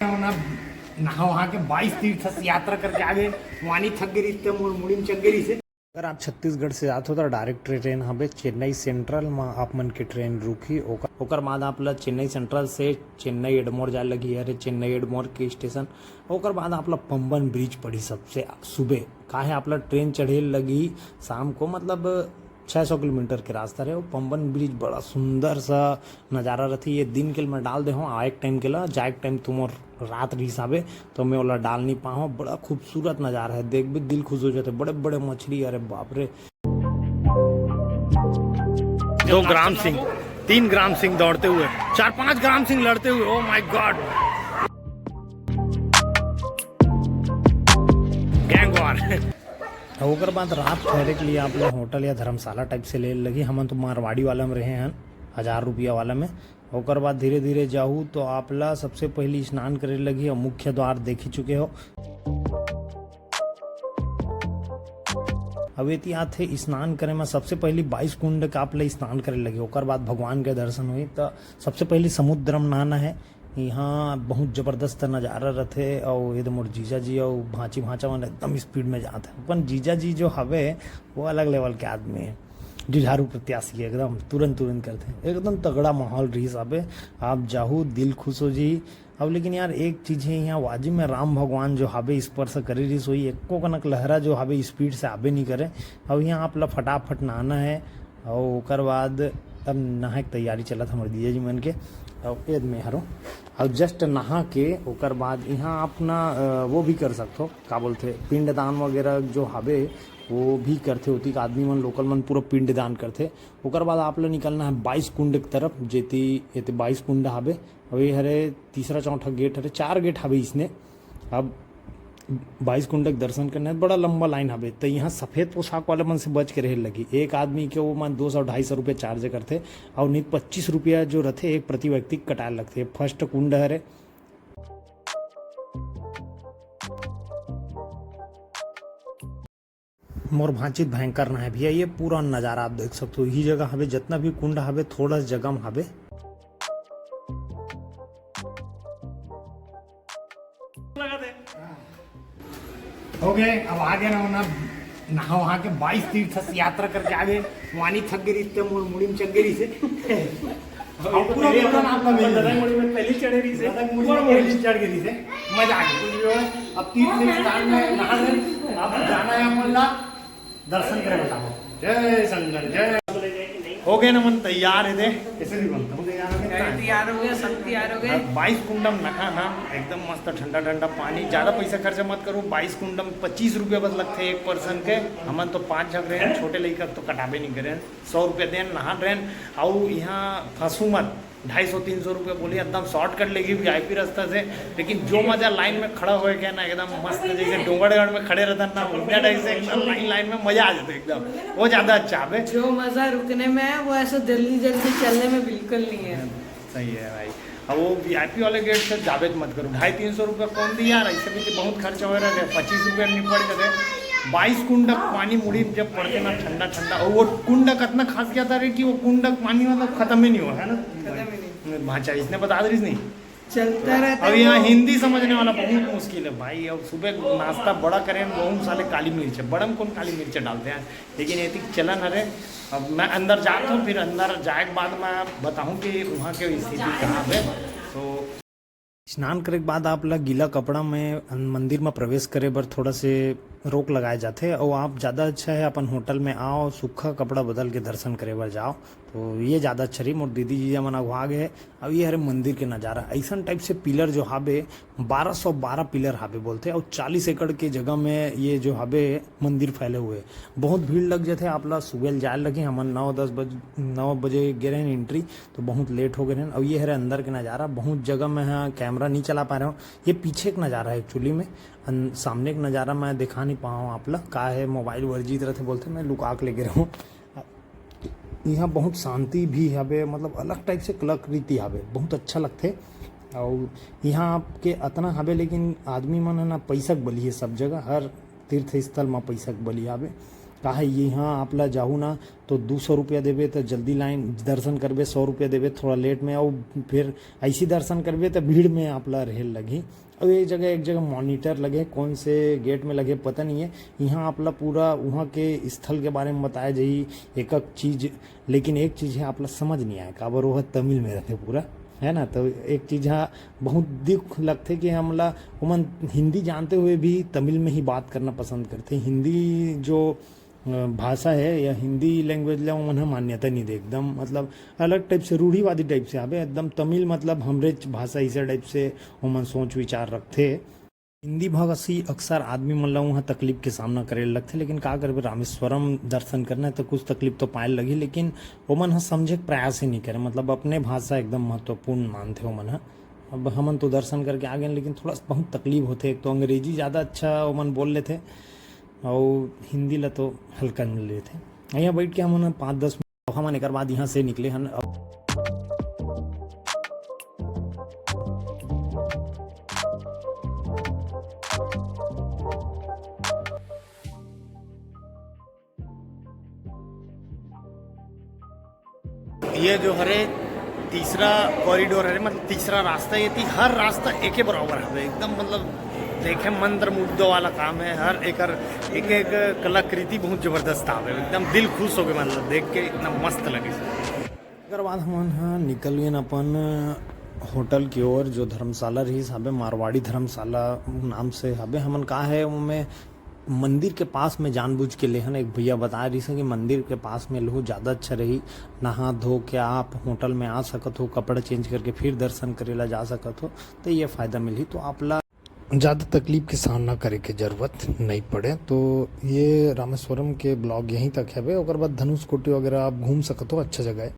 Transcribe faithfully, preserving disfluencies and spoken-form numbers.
ना, नहा वहा के बाईस तीर्थ से यात्रा करके आ गए। वानी थक गई रहिस ते मोर मुड़ी में चक गई रहिस हे। अगर आप छत्तीसगढ़ से जात हो तो डायरेक्ट ट्रेन हवे चेन्नई सेंट्रल में, आप मन के ट्रेन रुकही। ओकर ओकर बाद आप ला चेन्नई सेंट्रल से चेन्नई एडमोर जाए लगी। अरे, चेन्नई एडमोर के स्टेशन, ओकर बाद आप ला पंबन ब्रिज पड़ी सबसे सुबह। काहे आप ला ट्रेन चढ़े लगी शाम को, मतलब छः सौ किलोमीटर के रास्ता रहे। वो पंबन ब्रिज बड़ा सुंदर सा नज़ारा रहती। ये दिन के मैं डाल दे हूँ, आए टाइम के ला, जाए टाइम तुम और रात रही हिसाबे, तो मैं ओला डाल नहीं पाऊँ। बड़ा खूबसूरत नज़ारा है, देख भी दिल खुश हो जाते। बड़े बड़े मछली, अरे बाप रे। दो ग्राम सिंह, तीन ग्राम सिंह दौड़ते हुए, चार पांच ग्राम सिंह लड़ते हुए, oh my God, gang war. ओकर बाद रात ठहरे के लिए आप ला होटल या धर्मशाला टाइप से ले लगी। हमन तो मारवाड़ी वाला में रहे हैं, हजार रुपया वाला में। ओकर बाद धीरे धीरे जाहू तो आप ला सबसे पहली स्नान करे लगी और मुख्य द्वार देखी चुके हो। अब एती आथे स्नान करे में, सबसे पहली बाईस कुंड के आप ला स्नान करे लगी, ओकर बाद भगवान के दर्शन हुई। तो सबसे पहली समुद्र में नहाना है। यहाँ बहुत जबरदस्त नज़ारा रहथे। और ये तो मोर जीजा जी और भांची भांचा मन एकदम स्पीड में जात है। अपन जीजा जी जो हवे, वो अलग लेवल के आदमी है, जुझारू प्रत्याशी है, एकदम तुरंत तुरंत करथे, एकदम तगड़ा माहौल रही हिसाबे। आप जाहू, दिल खुश हो जी। अब लेकिन यार, एक चीज़ है, यहाँ वाजिब में राम भगवान जो हावे स्पर्श करे रही सोई, एको कनक लहरा जो हावे स्पीड से आबे नहीं करे। अब यहाँ आप ला फटाफट नहाना है और ओकर बाद अब नहाए के तैयारी चलत हमारे जीजा जी मन के। और एद में हरो, अब जस्ट नहा के ओकर बाद यहाँ आप ना, अ, वो भी कर सकते हो, का बोलते, पिंडदान वगैरह जो हावे वो भी करथे। ओती के आदमी मन, लोकल मन पूरा पिंडदान करथे। ओकर बाद आप ला निकलना है बाईस कुंड की तरफ, जेती एते बाईस कुंड हावे। अउ ये हरे तीसरा चौथा गेट हरे, चार गेट हावे इसने। अब बाईस कुंड के दर्शन करना है, बड़ा लंबा लाइन हावे। तो यहाँ सफेद पोशाक वाले मन से बच के रहे लगी। एक आदमी के वो मन दो सौ ढाई सौ रुपये चार्ज करथे, और नहीं पच्चीस रुपया जो रहथे एक प्रति व्यक्ति कटाए लगथे। फर्स्ट कुंड हरे। मोर भांचित भयंकर ना है भैया, ये पूरा नज़ारा आप देख सकते हो। यही जगह हवे, जितना भी कुंड हवे, थोड़ा सा जगह में हवे। हो गए, अब आ गए ना, ना नहा वहा के बाईस तीर्थ से यात्रा करके आ गए। वानी थक गई रहिस ते मोर मुड़ी में चक गई रहिस हे। अब पूरा विवरण आपका मिल गया। गदग मुड़ी में पहली चढ़े रहिस हे। गदग मुड़ी में पहली चढ़ गई रहिस हे। मजा आ गया। अब तीर्थ स्थान में नहा रहे, अब जाना है अपन ला दर्शन करे बताओ। जय शंकर, जय। हो गए ना मन तैयार है दे, कैसे भी बनता हूँ तैयार हो गए। तैयार हो गए, सब तैयार हो गए। बाईस कुंडम नहा ना, एकदम मस्त ठंडा ठंडा पानी। ज़्यादा पैसा खर्चा मत करो, बाईस कुंडम पच्चीस रुपये बस लगते एक पर्सन के। हमन तो पाँच झन रहे, छोटे लइका तो कटाबे नहीं करे। सौ रुपया देन, नहान रहेन, अउ यहाँ फंसू मत, ढाई सौ तीन सौ रुपया बोली, एकदम शॉर्टकट लेगी वीआईपी रास्ता से। लेकिन जो मजा लाइन में खड़ा होए के ना, एकदम मस्त, जैसे डोंगरगढ़ में खड़े रहता ना, उतना टाइप से एकदम लाइन लाइन में मजा आ जाता है एकदम, वो ज़्यादा अच्छा है। जो मजा रुकने में है, वो ऐसा जल्दी जल्दी चलने में बिल्कुल नहीं है। सही है भाई। अब वो वीआईपी वाले गेट से जाबे तो मत करो, ढाई तीन सौ रुपया कौन दी यार, ऐसे भी तो बहुत खर्चा हो रहा है, पच्चीस रुपया निपट जाते। बाईस कुंडक पानी मुड़ी में जब पड़ते ना, ठंडा ठंडा, और वो कुंडक इतना खास क्या था रे कि वो कुंडक पानी मतलब खत्म ही नहीं हुआ है ना। खत्म ही नहीं। भांचा इसने बता दे नहीं। चलता रहता अब है यहाँ वो। हिंदी समझने वाला बहुत मुश्किल है भाई। अब सुबह नाश्ता बड़ा करें, बहुत साले काली मिर्च है, बड़ा में कौन काली मिर्च डालते हैं, लेकिन ये तो चलन हरे। अब मैं अंदर जाता हूँ, फिर अंदर जाए के बाद मैं बताऊँ कि वहाँ की स्थिति कहाँ है। तो स्नान करे के बाद आप ला गीला कपड़ा में अन-, मंदिर में प्रवेश करे बर थोड़ा से रोक लगाए जाथे, और आप ज़्यादा अच्छा है अपन होटल में आओ, सूखा कपड़ा बदल के दर्शन करे बर जाओ, तो ये ज़्यादा अच्छा रही। मोर दीदी जीजा मन अगुआ गए। अब ये हरे मंदिर के नज़ारा, ऐसन टाइप से पिलर जो हाबे, बारह सौ बारह पिलर हाबे बोलते, और चालीस एकड़ के जगह में ये जो हाबे मंदिर फैले हुए। बहुत भीड़ लग जाथे, आप ला सुबह जाए लगे, हमन नौ दस बज-, नौ बजे गे रहेन एंट्री, तो बहुत लेट हो गए रहेन। और ये हरे अंदर के नज़ारा, बहुत जगह में हाँ कैमरा नहीं चला पा रहे हो। ये पीछे के नज़ारा है एक्चुअली में, अन-, सामने के नज़ारा मैं दिखा नहीं पाऊँ आप ला, का है मोबाइल वर्जित रहते बोलते, मैं लुका के लेके रहूँ। यहाँ बहुत शांति भी हवे, मतलब अलग टाइप से कलाकृति हवे, बहुत अच्छा लगथे। और यहाँ आपके अतना हवे, लेकिन आदमी मन है ना पैसा के बली है सब जगह, हर तीर्थ स्थल में पैसा के बली हवे। का है, यहाँ आप ला जाहू ना तो दू सौ रुपया देबे त जल्दी लाइन दर्शन करबे, सौ रुपया देबे थोड़ा लेट में, अउ फिर ऐसी दर्शन करबे त भीड़ में आप ला रहे लगही। अउ एक जगह, एक जगह मॉनिटर लगे, कौन से गेट में लगे पता नहीं है। यहाँ आप ला पूरा वहाँ के स्थल के बारे में बताया जाही, एक एक चीज। लेकिन एक चीज है, आप ला समझ नहीं आए काबर वो तमिल में रहते पूरा, है ना। तो एक चीज हाँ, बहुत दुख लगथे कि हमला, ओमन हिंदी जानते हुए भी तमिल में ही बात करना पसंद करते। हिंदी जो अ, भाषा है या हिंदी लैंग्वेज ला ओमन ह मान्यता नहीं दे, एकदम मतलब अलग टाइप से, रूढ़िवादी टाइप से आबे एकदम। तमिल मतलब हमरे भाषा इसे टाइप से ओमन सोच विचार रखथे। हिंदी भाषी अक्सर आदमी मन ला उहाँ तकलीफ के सामना करे लगथे, लेकिन का करबे, रामेश्वरम दर्शन करना है तो कुछ तकलीफ तो पाए लगही, लेकिन ओमन ह समझे के प्रयास ही नहीं करे, मतलब अपने भाषा एकदम महत्वपूर्ण मानथे ओमन ह। अब हमन तो दर्शन करके आ गए, लेकिन थोड़ा बहुत तकलीफ होथे। एक तो अंग्रेजी ज़्यादा अच्छा ओमन बोल लेथे, अउ हिंदी ला तो हल्का में लेथे। यहाँ बैठ के हमन पाँच दस मिनट, हमन एकर बाद यहाँ से निकले हन। अब ये जो हरे तीसरा कॉरिडोर हरे, मतलब तीसरा रास्ता, ये थी हर रास्ता एके बराबर हवे एकदम, मतलब देखे मंत्र मुग्ध वाला काम है। हर एकर एक एक कलाकृति बहुत जबरदस्त आवे, एकदम दिल खुश हो गए, मतलब देख के इतना मस्त लगे। एकर बाद हमन ह निकल गेन अपन होटल की ओर, जो धर्मशाला रहिस हबे, मारवाड़ी धर्मशाला नाम से हबे। हमन का है ओमे मंदिर के पास में जानबूझ के लेहन। एक भैया बता रहिस हे कि मंदिर के पास में लहू ज़्यादा अच्छा रही, नहा धो के आप होटल में आ सकत हो, कपड़ा चेंज करके फिर दर्शन करे ला जा सकत हो, तो ये फ़ायदा मिलही। तो आप ला ज़्यादा तकलीफ के सामना करे के जरूरत नहीं पड़े। तो ये रामेश्वरम के ब्लॉग यहीं तक हवे। ओकर बाद धनुषकोटी वगैरह आप घूम सकत हो, अच्छा जगह है।